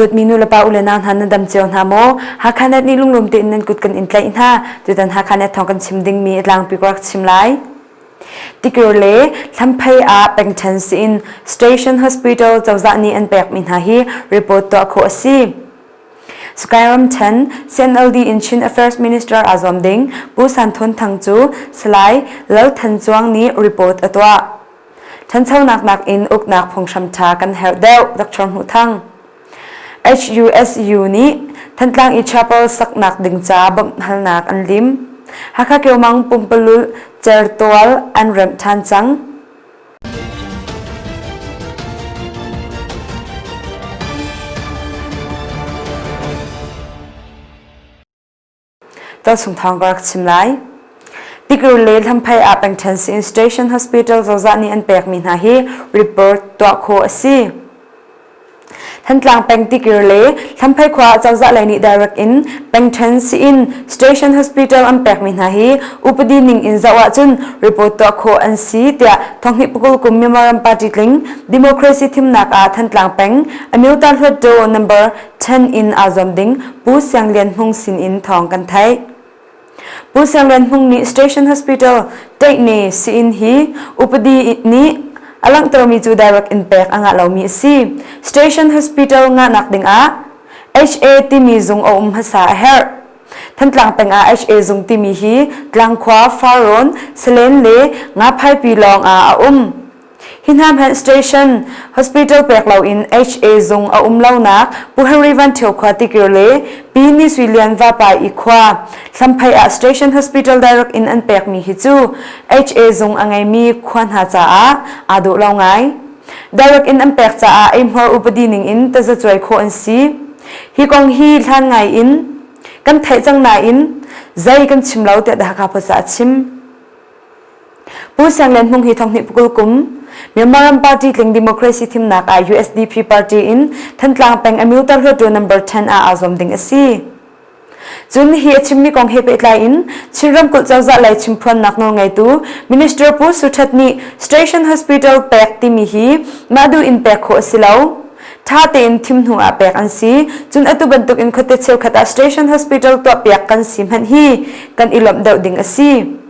Dawtmi nu le pa u le nau hna nan dam cio hna maw? Hakha net nih lunglawm tein nan kut kan in tlaih hna. Tutan Hakha net thawng kan chim dingmi a tlangpi ka rak chim lai. Tikir le Hlamphei ah pengṭhen siin Station Hospital cozah nih an pekmi hna hi report tuah khawh a si. Skyram ṭhen CNLD in Chin Affairs Minister aa zuam ding Pu San Thun Thang cu Salai Lal Than Cuang nih report a tuah. Ṭhanchonak nakin uknak phunghram ṭha kan herh deuh, Dr. Hmuh Thang. HUSU nih Thantlang i chapel saknak ding ca bawmhhalnak an lim. Hakha Kyaumang pumpalulh certual an remh ṭhan cang. Tualchung thawng ka rak chim lai. Tikir le Hlamphei ah pengṭhen siin Station Hospital cozah nih an pekmi hna hi report tuah khawh a si. Thantlang peng Tikir le Hlamphei khua ah cozah lei nih direct in pengṭhen siin Station Hospital an pekmi hna hi upadi ning in zoh ahcun report tuah khawh an si tiah thonghnih pakul kum Myanmar ram party tling democracy thimnak ah Thantlang peng Amyota Hluttaw number 10 in aa zuam ding Pu Siang Lian Hmung sinin thawng kan theih. Pu Siang Lian Hmung nih Station Hospital Teihne siin hi upadi nih a langhtermi cu direct in pek a ngah lomi a si. Station Hospital ngahnak dingah HA timi zung a um hmasa a herh. Thantlang peng ah HA zung timi hi Tlangkhua, Farrawn, Salen le Ngaphaipi lawng ah a um. Hi hna hmanh station hospital pek loin HA zung a um lonak Pu Henry Van Thio khua Tikir le Pi Ni Sui Lian Vapa i khua Hlamphei ah station hospital direct in an pekmi hi cu HA zung a ngeimi khua hna caah aa dawh lo ngai. Direct in an pek caah eihmuar upadi ning in tazacuai khawh an si. Hi kong hi hlan ngai in kan theih cang nain zei kan chim lo tiah The Hakha Post ah a chim. Pu Siang Lian Hmung hi thonghnih pukul kum Myanmar ram party tling democracy thimnak ah USDP party in Thantlang peng Amyutar Hluttaw number 10 ah aa zuam ding a si. Cun hi a chimmi kong he pehtlai in Chin ramkulh cozah lei chimphuannak nawlngeitu Minister Pu Su Htet nih Station Hospital pek timi hi mah duh in pek khawh a si lo. Tha tein thim hnu ah pek an si. Cun atu bantuk in khuate cheukhat ah Station Hospital tuahpiak kan si hmanh hi kan i lawmh deuh ding a si.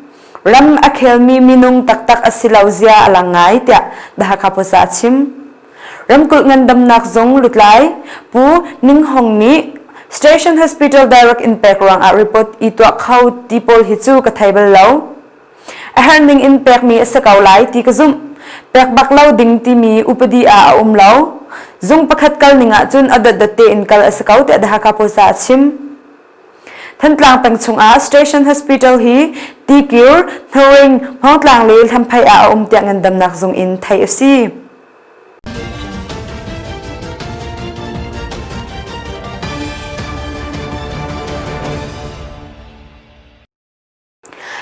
Ram a khelmi minung taktak a si lo zia a lang ngai tiah The Hakha Post ah a chim. Ramkulh ngandamnak zung lutlai Pu Ning Hong nih Station Hospital direct in pek ruangah report i tuah kho ti pawl hi cu ka thei bal lo. A herh ning in pekmi a si ko lai ti ka zumh. Pek bak lo ding timi upadi ah a um lo. Zung pakhat kal ning ahcun a dotdot tein kal a si ko tiah The Hakha Post ah a chim. Thantlang peng chungah Station Hospital hi Tikir, Hnaring, Hmawngtlang le Hlamphei ah a um tiah ngandamnak zung in theih a si.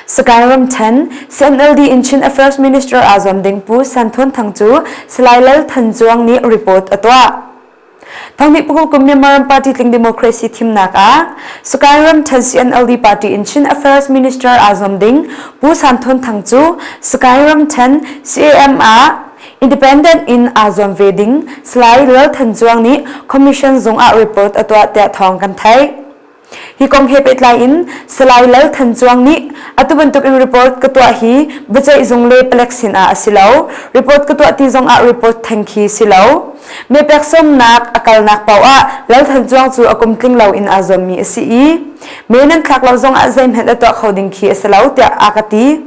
Sagaing ramṭhen CNLD in Chin Affairs Minister aa zuam ding Pu San Thun Thang cu Salai Lal Than Cuang nih report a tuah. Thonghnih pakul kum Myanmar ram party tling democracy thimnak ah Sagaing ramṭhen CNLD party in Chin Affairs Minister aa zuam ding Pu San Thun Thang cu Sagaing ramṭhen CAM ah Independent in aa zuam ve ding Salai Lal Than Cuang nih Commission zung ah report a tuah tiah thawng kan theih. Hi kong he pehtlai in Salai Lal Than Cuang nih atu bantuk in report ka tuah hi biaceih zung le palek sin ah a si lo. Report ka tuah ti zong ah report theng khi si lo. Mepek sawmnak a kalnak paoh ah Lal Than Cuang cu a kum tling lo in aa zuammi a si i me nan thlak lo zong ah zeihmanh a tuah kho ding khi a si lo tiah a ka ti.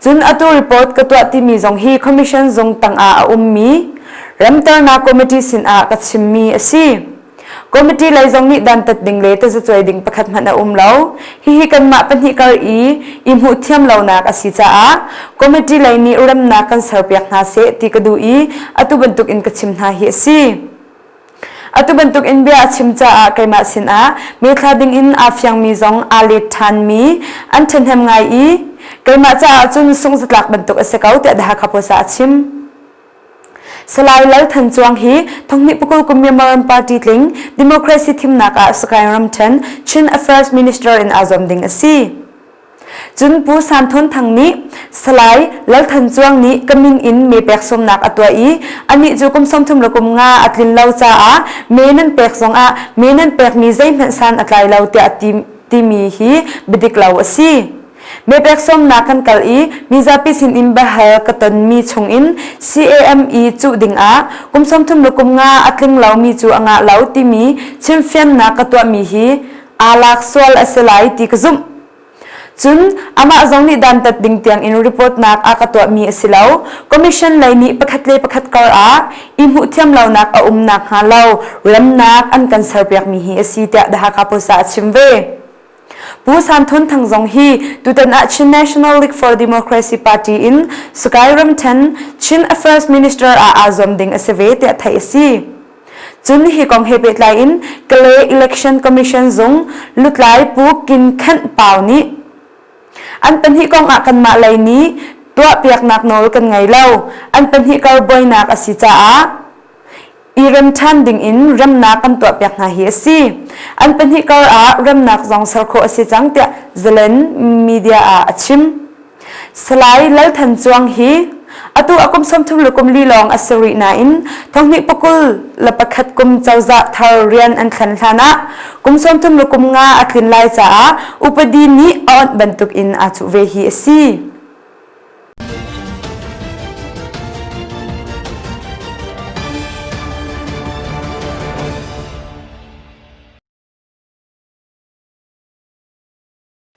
Cun atu report ka tuah timi zong hi commission zung tangah a ummi remternak committee sin ah ka chimmi a si. Committee lei zong nih dantat ding le tazacuai ding pakhat hmanh a um lo. Hihi kanmah pahnih kar i i hmuh thiam lonak a si caah committee lei nih remnak kan serpiak hna seh ti ka duh i atu bantuk in ka chim hna hi a si. Atu bantuk in bia a chim caah keimah sinah methla ding in aa fiangmi zong aa let ṭhanmi an ṭhahnem ngai i keimah caah cun sungzatlak bantuk a si ko tiah The Hakha Post ah a chim. Salai Lal Than Cuang hi thonghnih pakul kum Myanmar party tling democracy thimnak ah Sagaing ramṭhen Chin Affairs Minister in aa zuam ding a si. Cun Pu San Thon Thang nih Salai Lal Than Cuang nih ka min in me pek sawmnak a tuah i anih cu kum 30 le kum nga a tlin lo caah me nan pek zongah me nan pekmi zeihmanh san a tlai lo tiah timi hi biadik lo a si. Mepek sawmnak kan kal i mizapi sinin biahal ka tonmi chungin CAME cuh dingah kum 30 le kum nga a tling lomi cu a ngah lo timi chimfiannak ka tuahmi hi aa lak sual a si lai ti ka zumh. Cun amah zong nih dantat ding tiangin reportnak a ka tuahmi a si lo. Commission lei nih pakhat le pakhat kar ah i hmuhthiam lonak a um nakhnga lo remnak an kan serpiakmi hi a si tiah The Hakha Post ah a chim ve. Pu San Thun Thang zong hi tutan ah Chin National League for Democracy Party in Sagaing ramthen Chin Affairs Minister ah aa zuam ding a si ve tiah theih a si. Cun hi kong he pehtlai in Kalay Election Commission zung lutlai Pu Kin Khenh Pau nih an pahnih kong ah kanmah lei nih tuahpiaknak nawl kan ngei lo. An pahnih kar buainak a si caah i rem ṭhan dingin remnak kan tuahpiak hna hi a si. An pahnih kar ah remnak zong ser khawh a si cang tiah Zalen media ah a chim. Salai Lal Than Cuang hi atu a kum 30 le kum li lawng a si rih nain thonghnih pakul le pakhat kum cozah thar rian an thlen hlan ah kum 30 le kum nga a tlin lai caah upadi nih a onh bantuk in aa cuh ve hi a si.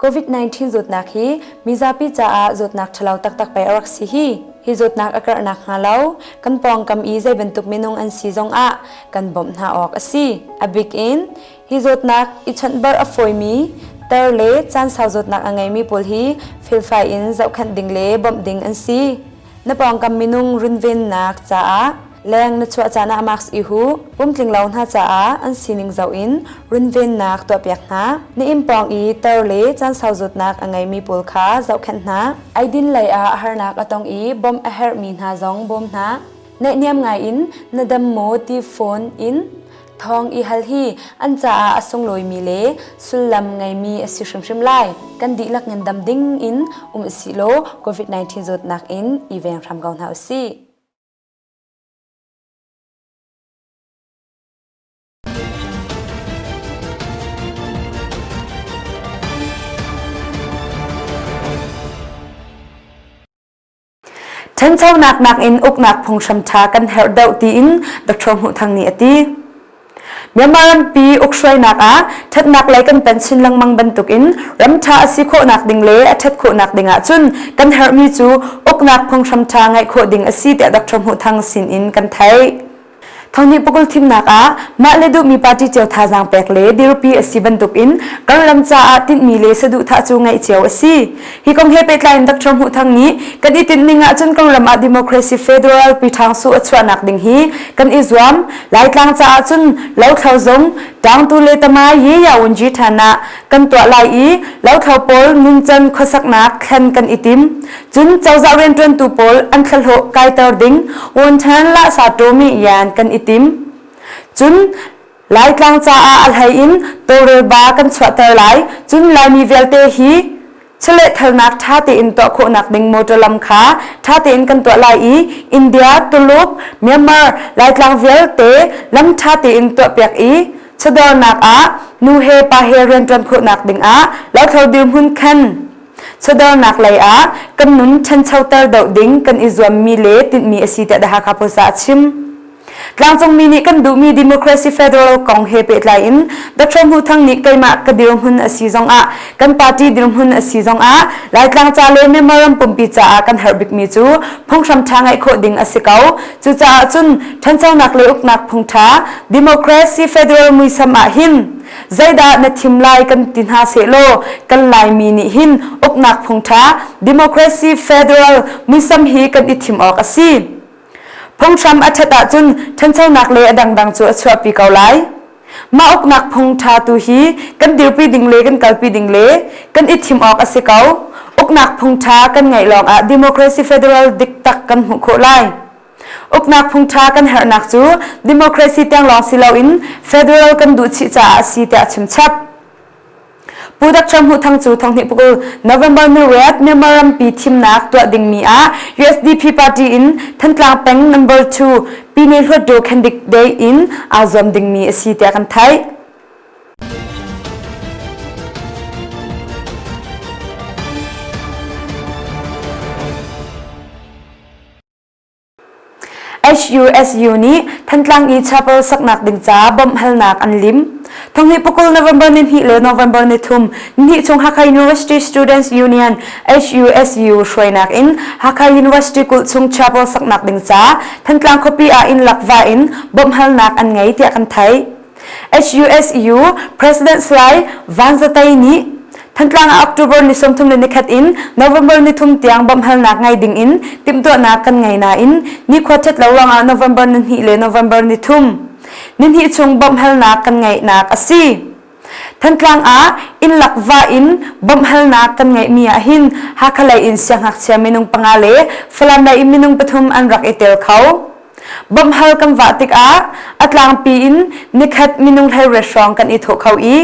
COVID-19 zawtnak hi mizapi caah zawtnak ṭhalo taktak pei a rak si hi. Hi zawtnak a karh nakhnga lo kan pawngkam i zei bantuk minung an si zongah kan bawmh hna awk a si. A bik in Hi zawtnak i chawnhbarh a fawimi tar le caan sau zawtnak a ngeimi pawl hi felfai in zohkhenh ding le bawmh ding an si. Na pawngkam minung runvennak caah leng na chuah caan ah mask i huh, pumtling lo hna caah an sining zoh in runvennak tuahpiak hna. Na inn pawng i tar le caan sau zawtnak a ngeimi pawl kha zohkhenh hna. Eidin lei ah harnak a tong i bawmh a herhmi hna zong bawm hna. Naihniam ngai in na dam maw ti phone in Thawng i hal hi an caah a sunglawimi le sullam ngeimi a si hrimhrim lai. Kan dihlak ngandam ding in um usih law COVID-19 zawtnak in i veng hram ko hna usih. Ṭhanchonak nakin uknak phunghram ṭha kan herh deuh tiin Dr. Hmuh Thang nih a ti. Myanmar rampi ukhruainak ah ṭhatnak lei kan panh chin lengmang bantukin ram ṭha a si khawhnak ding le a ṭhat khawhnak ding ahcun kan herhmi cu uknak phunghram ṭha ngeih khawh ding a si tiah Dr. Hmuh Thang sinin kan theih. Thonghnih pakul thimnak ah mah le duhmi party cio thazaang pek le dirpi a si bantukin kan ram caah tinhmi le saduhthah cu ngeih cio a si. Hi kong he pehtlai in Dr. Hmuh Thang nih kan i tinh ning ahcun kan ram ah democracy federal piṭhangsu a chuahnak ding hi kan i zuam. Laitlang caah cun lothlo zung, Tangtu le Tama Ye Yawunji ṭhan ah kan tuah lai i lothlo pawl nuncan khuasaknak thlen kan i tim. Cun cozah rianṭuantu pawl an thlahlawh kaiter ding Wontan lahsa ṭawmi yan kan i tim. Cun Laitlang caah a hlei in tawlrel ba kan chuahter lai. Cun Laimi vialte hi chawlehthalnak ṭha tein tuah khawhnak ding motor lam kha ṭha tein kan tuah lai i India, Tuluk, Myanmar, Laitlang vialte lam ṭha tein tuahpiak i chawdawrnak ah nu he pa he rianṭuan khawhnak dingah lothlo dirhmun khan Chawdawrnak lei ah kan nun ṭhanchoter deuh ding kan i zuammi le tinhmi a si tiah The Hakha Post ah a chim. Tlangcungmi nih kan duhmi democracy federal kong he pehtlai in Dr. Hmuh Thang nih keimah ka dirhmun a si zongah kan party dirhmun a si zongah Laitlang ca le Myanmar ram pumpi caah kan herh bikmi cu phunghram ṭha ngeih khawh ding a si ko. Cucaah cun ṭhanchonak le uknak phung ṭha democracy federal muisam ah hin Zeidah na thim lai kan ti hna sehlaw kan Laimi nih hin uknak phung ṭha democracy federal muisam hi kan i thim awk a si. Phunghram a ṭhat ahcun ṭhanchonak le a dangdang cu a chuahpi ko lai. Mah uknak phung ṭha tu hi kan dirpi ding le kan kalpi ding le kan i thim awk a si ko. Uknak phung ṭha kan ngeih lawngah democracy federal dik tak kan hmuh khawh lai. Uknak phung ṭha kan herhnak cu democracy tiang lawng si loin federal kan duh chih caah a si tiah a chim chap. Pu Dr. Hmuh Thang cu thonghnih pukul November ni riat Myanmar rampi thimnak tuah dingmi ah USDP party in Thantlang peng number 2 Pine Hluttaw candidate in aa zuam dingmi a si tiah kan theih. HUSU nih Thantlang i chapel saknak ding ca bawmhhalnak an lim. Thonghnih pukul November ni hnih le November ni thum ni chung Hakha University Students Union HUSU hruainak in Hakha University kulh chung chapel saknak ding ca Thantlang khuapi ah inn lakva in bawmhhalnak an ngei tiah kan theih. HUSU President Salai Van Za Tei nih Thantlang ah October ni 30 le nikhat in November ni thum tiang bawmhhalnak ngei ding in timhtuahnak kan ngei nain nikhua ṭhat lo ruangah November ni hnih le November ni thum ni hnih chung bawmhhalnak kan ngeihnak a si. Thantlang ah innlak va in bawmhhalnak kan ngeihmi ah hin Hakha lei in siangngakchia minung panga le Falam lei in minung pathum an rak i tel kho. Bawmhhal kan vah tikah a tlangpi in nikhat minung 18 hrawng kan i thawh kho i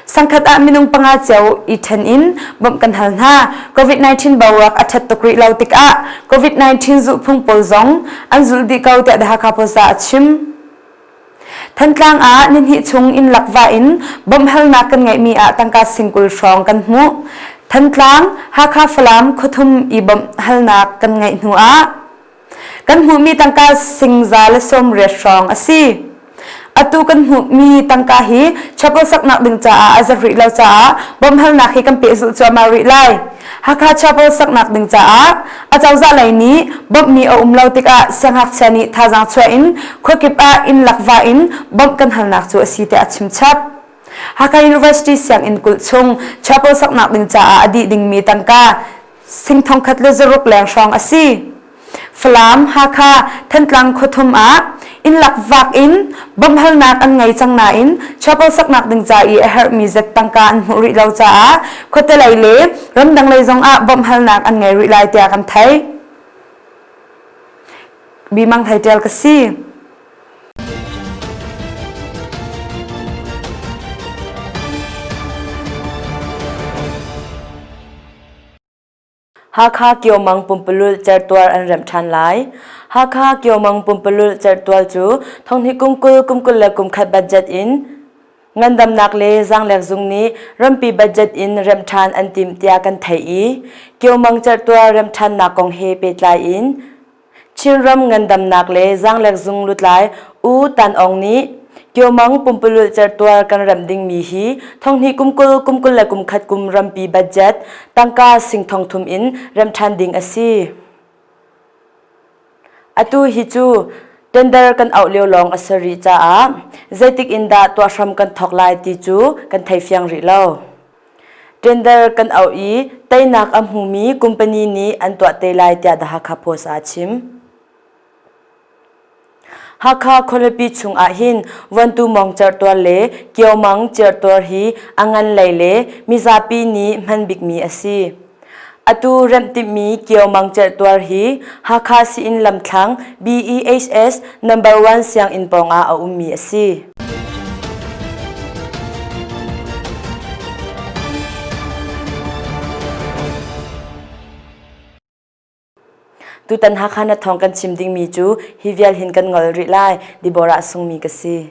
sangkhat ah minung panga cio i ṭhen in bawmh kan hal hna. COVID-19 boruak a ṭhat tuk rih lo tikah COVID-19 zulhphung pawl zong an zulh dih ko tiah The Hakha Post ah a chim. Thantlang ah nihnih chung inn lakva in bawmhhalnak kan ngeihmi ah tangka singkul hrawng kan hmuh. Thantlang, Hakha Falam khuathum i bawmhhalnak kan ngeih hnu ah Kan hmuhmi tangka singza le 80 hrawng a si. Atu kan hmuhmi tangka hi chapel saknak ding caah a zat rih lo caah bawmhalnak hi kan pehzulh cuahmah rih lai. Hakha chapel saknak ding caah a cozah lei nih bawmhmi a um lo tikah siangngakchia nih thazaang chuah in khuakip ah inn lakva in bawmh kan halnak cu a si tiah a chim chap. Hakha University sianginn kulh chung chapel saknak ding caah a dih dingmi tangka sing thongkhat le zaruk leng hrawng a si. Falam, Hakha, Thantlang khuathum ah innlak vak in bawmhhalnak an ngei cang nain chapel saknak ding ca i a herhmi zat tangka an hmuh rih lo caah khuate lei le ramdang lei zong ah bawmhhalnak an ngei rih lai tiah kan theih. Bimang Thai Tial ka si. Hakha Kiomang pumpululh certual an remh ṭhan lai. Hakha Kiomang pumpululh certual cu thonghnih kum 20 kum 21 budget in ngandamnak le zaanglek zung nih rampi budget in remh ṭhan an timh tiah kan theih i Kiomang certual remh ṭhannak kong he pehtlai in Chinram ngandamnak le zaanglek zung lutlai U Tan Aung nih Kyomang pumpululh certual kan remh dingmi hi thonghnih kum 20 kum 21 kum rampi budget tangka sing thong thum in remh ṭhan ding a si. Atu hi cu tender kan auh lio lawng a si rih caah zeitik in dah tuah hram kan thawk lai ti cu kan thei fiang rih lo. Tender kan auh i teinak a hmumi company nih an tuah te lai tiah The Hakha Post ah a chim. Hakha khualipi chung ah hin Vuantu Mawng certual le Kiomang certual hi a ngan lei le mizapi nih hman bikmi a si. Atu remh timhmi Kiomang certual hi Hakha Sii-inn lamthlang BEHS number 1 sianginn pawng ah a ummi a si. Tutan Hakha na thawng kan chim dingmi cu hi vial hin kan ngol rih lai. Deborah Sungmi ka si.